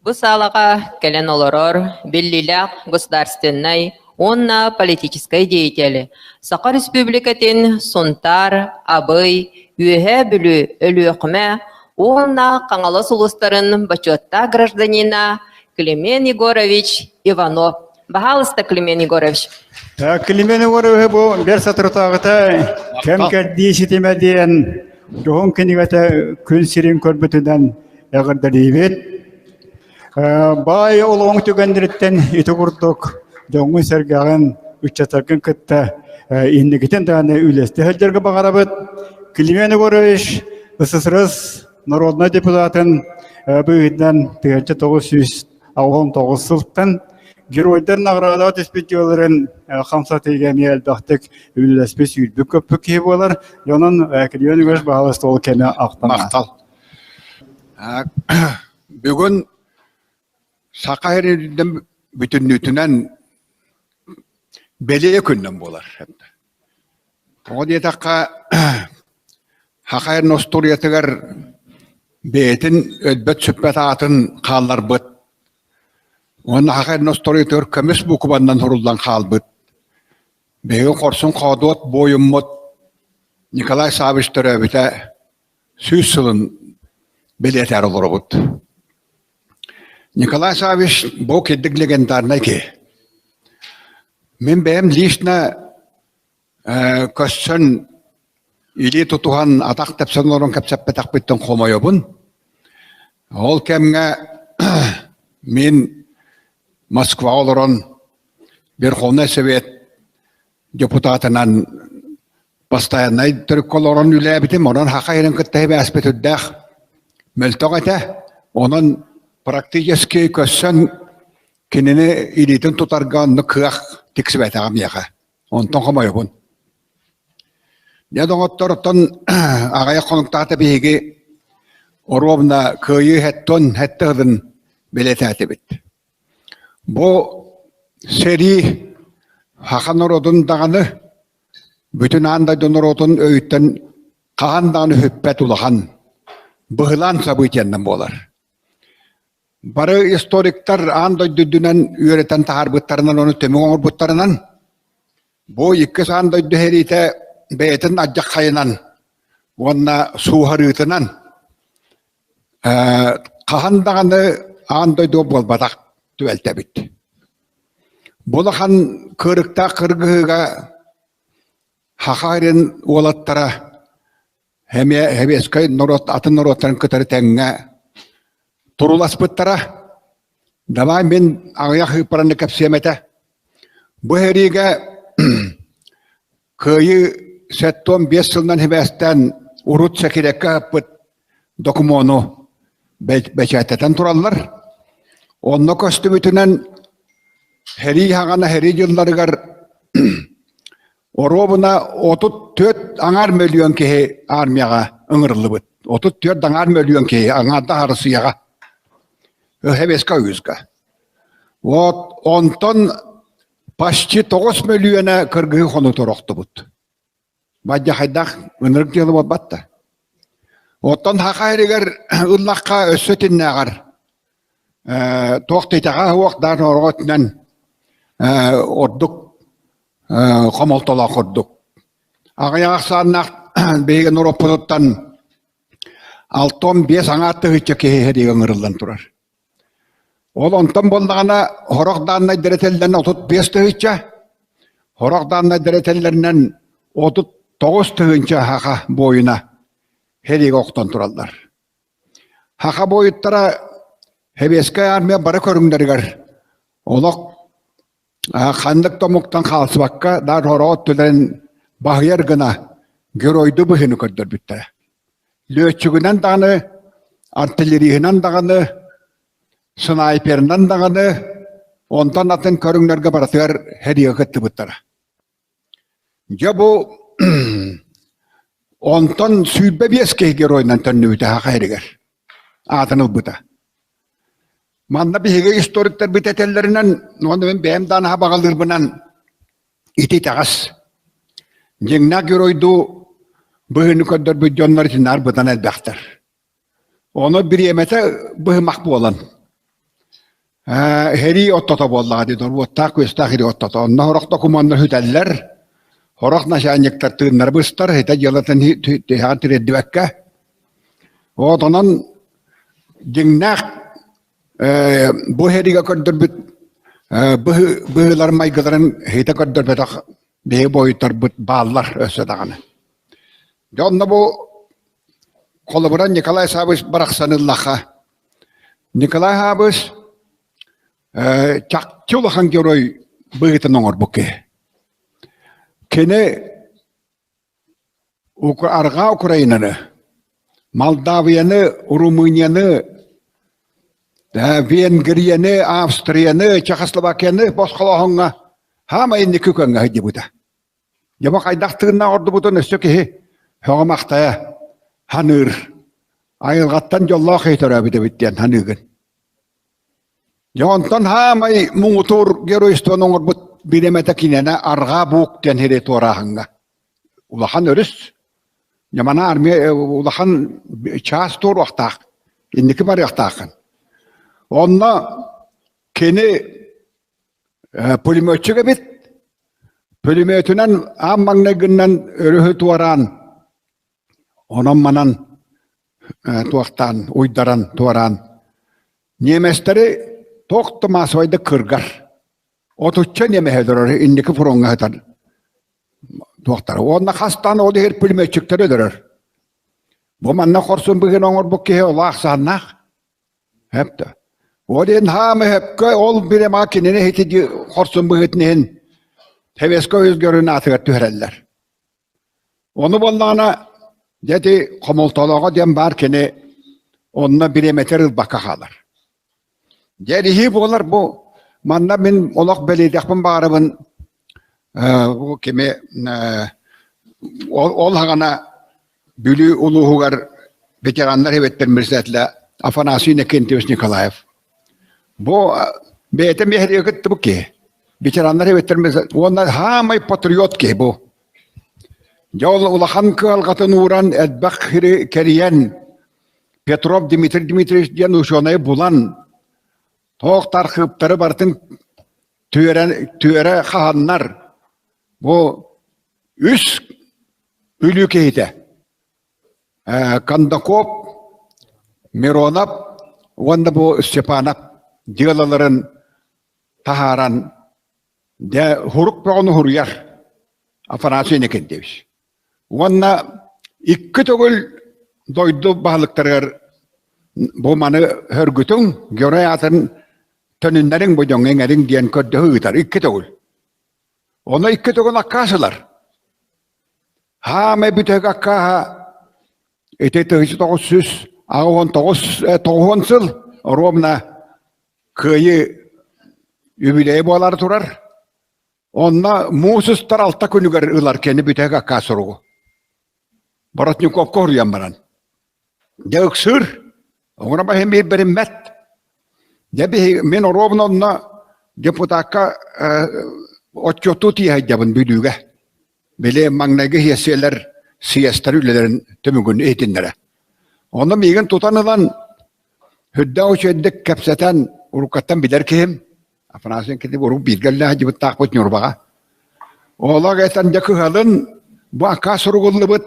Бу саалаҕа кэлэн олорор биллиилээх государственнай уонна политическай деятель, Саха Республикатын Сунтаар, Абый, Үөһээ Бүлүү, Өлүөхүмэ уонна Хаҥалас улуустарын бочуоттаах гражданина Климент Егорович Иванов. Баһаалыста, Климент Егорович. Климент Егорович бу бэр соторутааҕыта кэм кэрдии ситимэ диэн дьоһун кинигэтэ күн сирин көрбүтүнэн эҕэрдэлиибит. Баай олоҕуҥ түгэннэриттэн ити курдук дьоҥҥун-сэргэҕин, ыччаттаргын кытта инникитин даҕаны үлэстэ сылдьарга баҕарабыт. Климент Егорович СССР народнай депутатын быһыытынан 1989 сылтан геройдар наҕараадаҕа түспүт дьыаларын хамсатыыга эмиэ элбэхтик үлэлэспит, сүүрбүт-көппүт киһи буолар. Онон Климент Егорович баһаалыста ол кэмэ ахтан Махтал. Бүгүн Саха сирин бүтүннүүтүнэн бэлиэ күннэн буолар. Тоҕо диэтэххэ, Саха сирин остуоруйатыгар бэйэтин өлбөт-сүппэт аатын хаалларбыт уонна Саха сирин остуоруйатыгар көмүс буукубаннан суруллан хаалбыт биһиги хорсун хоодуот буойуммут Николай Саввич төрөөбүтэ 100 сылын бэлиэтээр олоробут. Николай Саввич бу кирдик легендарнай киһи. Мин бэйэм лично көрсөн илии тутуһан атах тэпсэн олорон кэпсэппэтэхпиттэн хомойобун. Ол кэмҥэ мин Москваҕа олорон Верховнай Совет депутатынан постояннай төрүккэ олорон үлээбитим, онон Саха сирин кытта сибээспит үрдээх мөлтөх этэ. Онон практически көрсөн кинини илиитин тутарга оннук кыах тиксибэтэҕэ миэхэ. Онтон хомойобун. Дьэ, доҕоттор, оттон аҕыйах хонуктаата биһиги оруобуна кыайыы хэттон хэттэ сылын бэлиэтээтибит. Бу сэрии саха норуотун даҕаны, бүтүн аан дойду норуотун өйүттэн хаһан даҕаны сүппэт улахан быһылаан событиеннан буолар. Бары историктар аан дойду үрдүнэн үөрэтэн таһаарбыттарынан уонна түмүк оҥорбуттарынан Бу иккис аан дойду сэриитэ бэйэтин алдьархайынан уонна сууһарыытынан хаһан даҕаны аан дойду буолбатах түбэлтэбит. Бу улахан кыырыктаах кыргыһыыга Саха сирин уолаттара эмиэ сэбиэскэй норуот атын норуоттарын кытары тэҥҥэ туруласпыттара. Давай мин аҕыйах ыыппараны кэпсиэм этэ. Бу сэриигэ Кыайыы 75 сылынан сибээстээн урут сэкирэккэ ыппыт докумуону бэчээттэтэн тураллар. Онно көстүбүтүнэн сэрии хаҕана сэрии дьылларыгар оруобуна 34 аҥаар мөлүйүөн киһи армияҕа ыҥырыллыбыт. 34 аҥаар мөлүйүөн киһи аҥаардах Арассыыйаҕа. Сэбиэскэй Союзка. Вот онтон почти 9 мөлүйүөнэ кыргыһыы хонутур охтубут. Бадьа хайдах ынырык дьыала буолбат да. Оттон Саха сиригэр ыллахха өссө итиннээҕэр туох да итэҕэ суох даан ороҕо өттүнэн ордук хомолтолоох курдук. Аҕыйах ахсааннаах биһиги норуоппутуттан 65 аҥаар тыһыынча киһи сэриигэ ыҥырыллан турар. Ол онтон буоллаҕына сорох дааннайдар этэллэринэн 35 тыһыынча, сорох дааннайдар этэллэринэн 39 тыһыынча саха буойуна сэриигэ охтон тураллар. Саха буойуттара Сэбиэскэй армия бары көрүҥнэригэр олох ханнык да омуктан хаалсыбакка даар сороҕо өттүлэрин баһыйар гына геройдуу быһыыны көрдөрбүттэрэ. Лүөччүгүнэн даҕаны, артиллериһынан даҕаны, снайперынан даҕаны, онтон атын көрүҥнэргэ барытыгар сэриигэ кыттыбыттара. Дьэ бу онтон 25 киһи геройунан төннүбүтэ Саха сиригэр аатын ылбыта. Манна биһиги историктарбыт этэллэринэн, уонна мин бэйэм даҕаны баҕалыырбынан ити итэҕэс. Дьиҥнээх геройдуу быһыыны көрдөрбүт дьоннор итиннэр быдан элбэхтэр. Ону бириэмэтэ быһымах буолан. Сэрии оттото буоллаҕа дии, уоттаах-күөстээх сэрии оттото. Онно сорох докумуоннар сүтэллэр, сорох начальниктар тыыннара быстар, ситэ дьыалатын тиһэҕин тириэрдибэккэ. Вот онон дьиҥнээх бу сэриигэ көрдөрбүт быһыылар майгыларын ситэ көрдөрбөтөх биһиги буойуттарбыт бааллар өссө даҕаны. Дьэ онно бу холобура Николай Саввич барахсан ыллаха Николай Аабыс чахчы улахан герой быһыытын оҥорбут киһи. Кини Арҕаа Украинаны, Молдавияны, Румынияны, Венгрияны, Австрияны, Чехословакияны босхолооһуҥҥа хаама инники көҥҥө сылдьыбыта. Дьэ бу хайдах тыыннаах ордубутун өссө киһи сөҕө-махтайа саныыр. Айылҕаттан дьоллоох киһи төрөөбүт эбит диэн саныыгын. Дьэ онтон хаамай муҥутуур геройствоны оҥорбут бириэмэтэ киниэнэ Арҕаа Буук диэн сири туорааһыҥҥа. Улахан өрүс, ньамана армия улахан чаас туоруохтаах, инники барыахтааххын. Онно кини Пулеметчик эбит. Пулеметунан аан маҥнайгынан өрүһү туораан, онон-манан туохтаан, уйдаран туораан, ньиэмэстэри туох да маасабайдык кыргар. Отучча ньиэмэһи өлөрөр, инники фроҥҥа сытар туохтара. Уонна хастаан ол иһэр пулеметчиктэри өлөрөр. Бу манна хорсун быһыыны оҥорбут киһи олох ахсааннаах. Хэптэ. Ол иһин хаама хэпкэ ол бирэма кинини ити хорсун быһыытын иһин Советскай Союз аатыгар түһэрэллэр. Ону буоллаҕына дьэ ити хомолтолооҕо диэн баар кини онно бириэмэтигэр ылбакка хаалар. Дьэ эриһии буолар бу манна мин олох бэлиэтэхпин баҕарабын бу кими ол хаҕана Бүлүү улууһугар ветераннар эбэттэр председателэ Афанасий Иннокентьевич Николаев. Бу бэйэтэ миэхэ кыттыбыт киһи. Ветераннар эбэттэр уонна хаамай патриот киһи бу. Дьэ ол улахан кыалҕатын ууран элбэх сири кэрийэн Петров Дмитрий Дмитриевич диэн учуонайы булан туох да архыыптары барытын түөрэ, түөрэ хаһаннар бу үс Бүлүү киһитэ Кондаков, Миронов уонна бу Степанов дьыалаларын таһааран дьэ хурук бөҕөнү хуруйар Афанасий Иннокентьевич. Уонна икки төгүл дойду баһылыктарыгар бу маны хөргүтүҥ, герой аатын төнүннэриҥ бу дьоҥҥо иҥэриҥ диэн көрдөһүү ыытар икки төгүл. Ону икки төгүл аккаас ылар. Хаамай бүтэһик аккааһа ити 1989 90 сыл ровно кыайыы юбилейа буолаары турар. Онно муус устар алта күнүгэр ылар кини бүтэһик аккаас суругу. Боротниковка уруйан баран. Дьэ ыксыыр, оҥоро баһын биир бэриммэт. Дьэ биһи мин оруобуна онно депутакка отчуоттуу тииһэйдэбин Бүлүүгэ. Били маҥнайгы сиэссийэлэр съезтэр үлэлэрин түмүгүн иһитиннэрэ. Онно миигин тутан ылан үрдээх үчүгэйдик кэпсэтэн уруккаттан билэр киһим Афанасий кини урук бииргэ үлэлээх дьыбыттаахпыт Ньурбаҕа. Оҕолор этэн дьэ кыһалын бу аккаас суругуллубут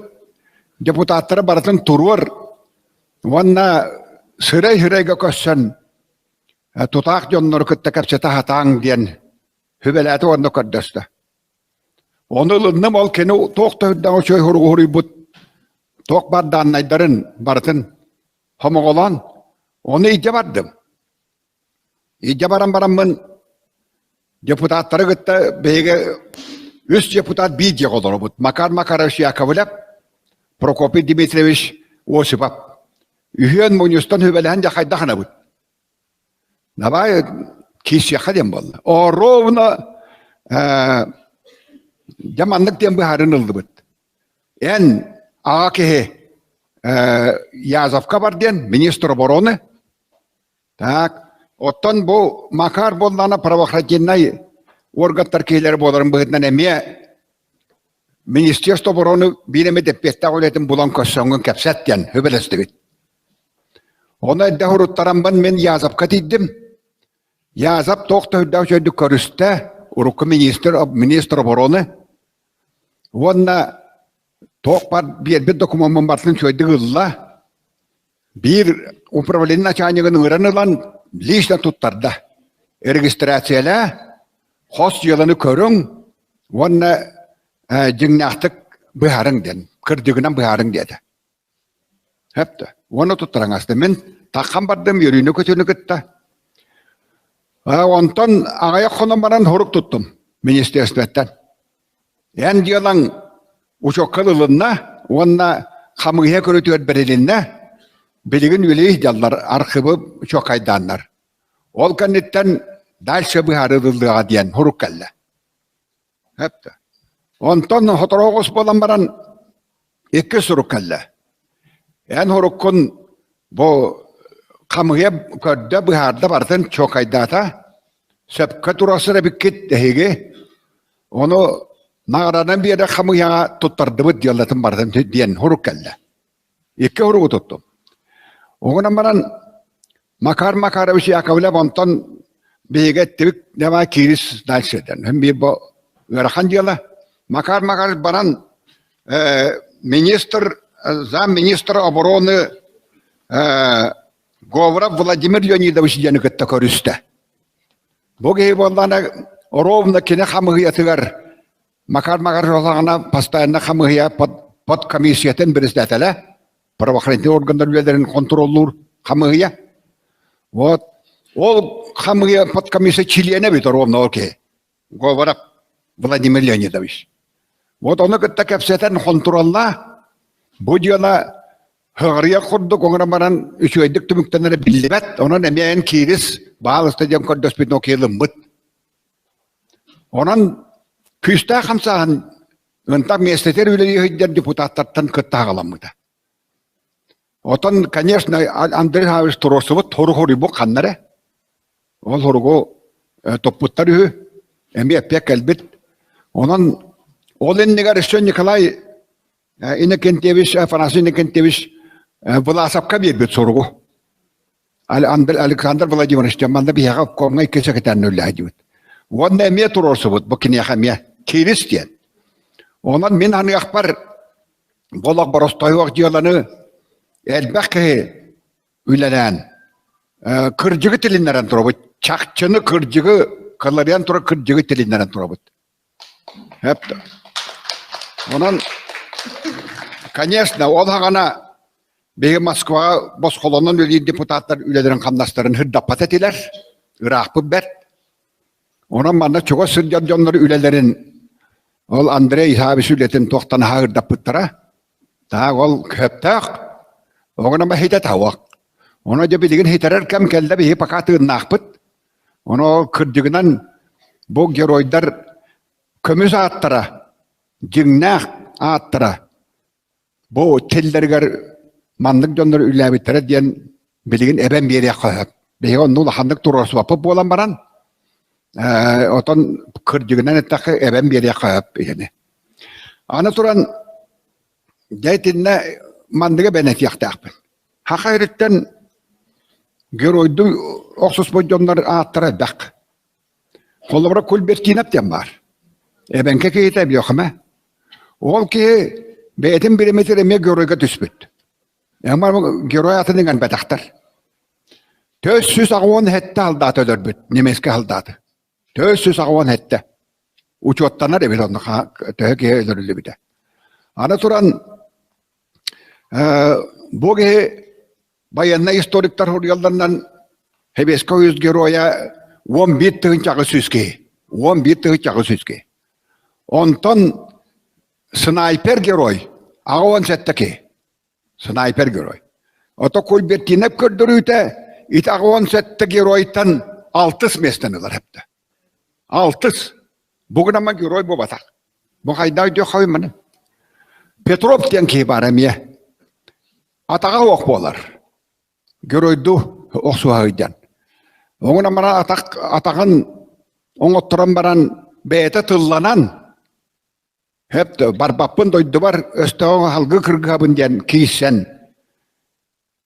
депутаттары барытын туруор уонна сырай-сырайга көрсөн тутаах дьоннору кытта кэпсэтэ сатааҥ диэн сүбэлээтэ уонна көрдөстө. Ону ылынным ол кини туох да үрдээх үчүгэй суругу суруйбут туох баар дааннайдарын барытын хомоҕолоон ону илдьэ бардым. Илдьэ баран бараммын депутаттары кытта биһиги үс депутат биир дьиэҕэ олоробут. Макар Макарович Яковлев, Прокопий Дмитриевич Осипов. Үһүөн мунньустан сүбэлэһэн дьэ хайдах гынабыт? Давай киирсиэххэ диэн буолла. О, ровно дьэ маннык диэн быһаарыыны ыллыбыт. Эн аҕа киһи Язовка бар диэн министр обороны Так, оттон бу Макар буоллаҕына правоохранительнай органтар киһилэрэ буоларын быһыытынан эмиэ Министерство обороны биир эмит эппиэттээх үлэтин булан көрсөҥҥүн кэпсэт диэн сүбэлэстибит. Ону эрдэ уруттараммын мин Язовка тиийдим. Язап туох да үрдээх үчүгэйдик көрүстэ, урукку министр, министр обороны уонна туох бар биэрбит докумуоммун барытын үчүгэйдик ылла. Биир управление начальнигын ыҥыран ылан лично туттарда. Регистрациялаа, хос дьыаланы көрүҥ уонна дьиҥнээхтик быһаарыҥ диэн, кырдьыгынан быһаарыҥ диэтэ. Сөп Уонна туттараҥаста. Мин таххан бардым үөрүүнү-көтүүнү кытта. Онтон аҕыйах хонон баран хорук туттум министерствоттан. Эн дьыалаҥ учуокка ылылынна уонна хамыыһыйа көрүтүгэр бэрилиннэ. Билигин үлэлии сылдьаллар, архыыбы учуоккайдааннар. Ол кэнниттэн дальше быһаарыллыаҕа диэн хорук кэллэ. Сөп Онтон сотору оҕус буолан баран икки сурук кэллэ. Эн уруккун бу хамыйа көрдө, быһаарда барытын чуокайдаата. Сөпкө турасыр эбиккит эһиги. Ону наҕараанан биэрэр хамыйаҕа туттардыбыт дьыалатын барытын диэн сурук кэллэ. Икки уругу туттум. Оҕунан баран Макар Макарович Яковлев онтон биһиги эттибит давай киирис дальше диэн. Биир бу ыарахан дьыала. Макар Макарович баран министр, замминистра обороны Говоров Владимир Леонидович диэни кытта көрүстэ. Бу киһи буоллаҕына ровно кини хамыыһыйатыгар Макар Макарович постоянно хамыыһыйа подкомиссиятын председателэ, правоохранительный органнар үлэлэрин хонтуруоллуур хамыыһыйа. Вот. Ол хамыыһыйа подкомиссия чилиэнэ эбит ровно ол киһи. Говоров Владимир Леонидович. Вот ону кытта кэпсэтэн хонтуруоллаа. Бу дьыала Хыҕарыйар курдук оҥорон баран үчүгэйдик түмүктэнэрэ биллибэт. Онон эмиэ эн киирис, баалыста диэн көрдөспүт окей ылыммыт. Онон күүстээх хамсааһын ынтах миэстэтигэр үлэлии сылдьар депутаттартан кытта аҕаламмыта. Отон, конечно, Андрей Савич туруорсубут хорук-хоруйбут ханна эрэ. Ол хоругу топпуттар үһү, эмиэ эппиэт кэлбит. Онон ол иннигэр өссө Николай Иннокентьевич, Афанасий Иннокентьевич Власовка биэрбит суругу. Александр Владимирович манна биһиэхэ обкомҥа икки сэкэтэрин үллэһэ Уонна эмиэ туруорсубут бу киниэхэ эмиэ кирис диэн. Онон мин аныахпар болох боростойуох дьыаланы элбэх киһи үлэлээн кырдьыгы тилиннэрэн турабыт. Чахчыны кырдьыгы кыларыйан турар кырдьыгы тилиннэрэн турабыт. Онон, конечно, ол хаҕана биһиги Москваҕа босхолонон үлэлиир депутаттар үлэлэрин хамнастарын сырдаппат этилэр, ыраахпыт бэрт. Онон манна чугас сылдьар дьоннор үлэлэрин ол Андрей Исаевич үлэтин туохтан аһаа ырдаппыттара. Таах ол сөптөөх. Оҕоно хитэ тауах. Ону дьэ билигин хитэрэр кэм кэллэ биһи пока тыыннаахпыт. Ону кырдьыгынан бу геройдар көмүс ааттара, дьиҥнээх ааттара бу тиллэригэр маннык дьоннор үлээбиттэрэ диэн билигин эбэн биэриэххэ сөп. Биһиги онну улаханнык туруорсубаппыт буолан баран, отон кырдьыгынан эттэххэ эбэн биэриэххэ сөп итини. Аны туран, дьэ итиннэ манныгы эбэн этиэхтээхпин. Саха сириттэн геройдуу охсуспут дьоннор ааттара элбэх. Холобура Кульбертинов диэн баар. Эбэҥкэ киһитэ Өлүөхүмэ. Ол киһи бэйэтин бириэмэтигэр эмиэ геройга түспүт. Эмма герой атын иҥэрбэтэхтэр. Төс 187 халдааты өлөрбүт, немецкэй халдааты. Төс 187. Учуоттанар эбит онно төһө киһи өлөрүллүбүтэ. Аны туран Бу киһи байыаннай историктар суруйалларынан Сэбиэскэй Союз геройа 11 800 киһи. 11 800 киһи. Онтон снайпер герой 87 киһи. Снайпер герой. Ото Кульбертинов көрдөрүүтэ ити 87 геройтан алтыс миэстэни ылар эптэ. Алтыс. Бу гынан герой буолбатах. Бу хайдах өйдүөххэ маны? Петров диэн киһи баар эмиэ. Атаҕа суох буолар. Геройдуу охсуһа сылдьан. Оҥунан баран атах, атаҕын оҥотторон баран бэйэтэ тылланан хөп барбаппын дойдубар өстөөҕү халгы кыргыһабын диэн киирсэн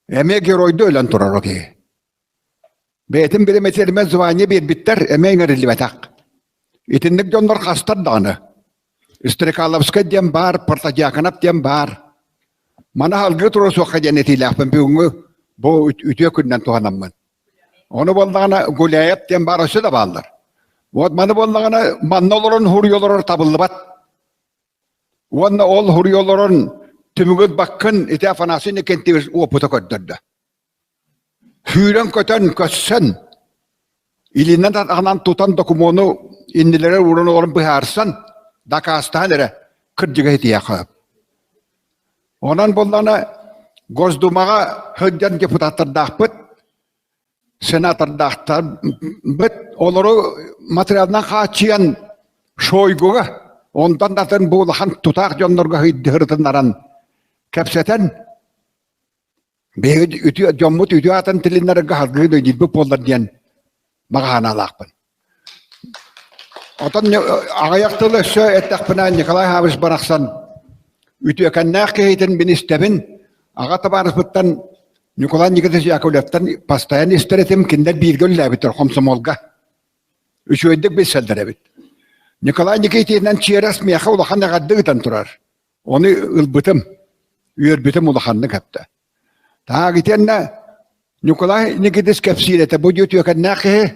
эмиэ геройдуу өлөн турар ол киһи. Бэйэтин бириэмэтигэр звание биэрбиттэр, эмиэ иҥэриллибэтэх. Итинник дьоннор хастар даҕаны. Стрекаловскай диэн баар, Протодьяконов диэн баар. Маны алгыы туруо суохха диэн этиилээхпин бүгүҥҥү бу үтүө күнүнэн туһанаммын. Ону буоллаҕына Гуляев диэн баар өссө да бааллар. Вот маны буоллаҕына манна олорон хуруйа олорор табыллыбат. Уонна ол хуруйа олорон түмүгү ылбаккын ити Афанасий Никентьевич уопута көрдөрдө. Сүүрэн-көтөн, көссөн, илиинэн атаҕынан тутан докумуону иннилэрэ ууран олорон быһаарсан, дакаастаан эрэ кырдьыга итиэхэ. Онон буоллаҕына Госдумаҕа сылдьан депутаттардаахпыт, сенатордаахтарбыт олору материалынан хааччыйан Шойгуга, онтон да атын бу улахан тутаах дьоннорго сырытыннаран кэпсэтэн Биһиги үтүө дьоммут үтүө аатын тилиннэрэргэ салгыы өйдүүрбүт буоллар диэн баҕа санаалаахпын. Отон аҕыйах тыл өссө эттэхпинэ Николай Хабыш барахсан үтүөкэннээх киһитин мин истэбин. Аҕа табаарыспыттан Николай Никитич Яковлевтан постоянно истэр этим, кинилэр бииргэ үлэлээбиттэр хомсомуолга. Үчүгэйдик билсэллэр эбит. Николай Никитинэн чиэрэс миэхэ улахан эҕэрдэ ыытан турар. Ону ылбытым, үөрбүтүм улаханнык эптэ. Таак итиэннэ Ньукулай Никитис кэпсиир этэ, бу үтүөкэннээх киһи,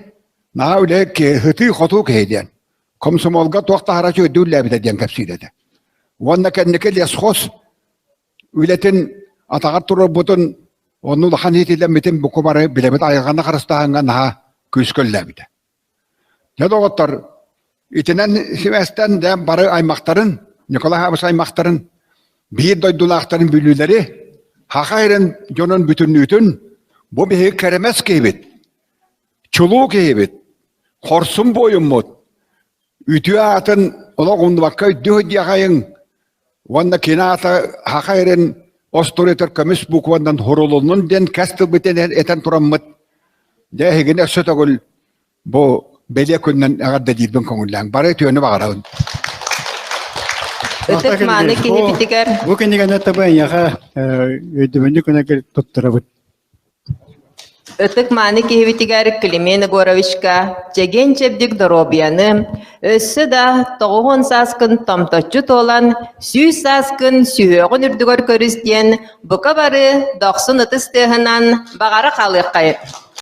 наһаа үлэһит киһи, сытыы-хотуу киһи диэн. Комсомолга туох таһара үчүгэйдик үлэлээбитэ диэн кэпсиир этэ. Уонна кэнники лесхоз үлэтин атаҕар туруорбутун, онно улахан иитиллэммитин буку бары билэбит айылҕаны харыстааһыҥҥа наһаа күүскэ үлэлээбитэ. Дьэ, доҕоттор, итинэн сибээстэн дьэ бары аймахтарын, Николай Хабыс аймахтарын, биир дойдулаахтарын бүлүүлэри, Саха сирин дьонун бүтүннүүтүн бу биһиги кэрэмэс киһибит, чулуу киһибит, хорсун буойуммут, үтүө аатын олох умнубакка өйдүү сылдьыахайыҥ уонна кини аата Саха сирин остуоруйатыгар көмүс букванан сурулуннун диэн кэс тылбытын этэн тураммыт, дьэ эһигини өссө төгүл бу бэлиэ күнүнэн эҕэрдэлиирбин көҥүллээҥ. Бары үтүөнү баҕарабын. Ытык мааны киһибитигэр Бу кинигэни таба эйиэхэ өйдөбүнньүк күнэ туттарабыт. Ытык мааны киһибитигэр Климент Егоровичка чэгиэн-чэбдик доруобуйаны, өссө да 90 сааскын томточчу туолан, 100 сааскын сүһүөҕүн үрдүгэр көрүс диэн бука бары дохсун ытыс тыаһынан баҕара хаалыаххайын.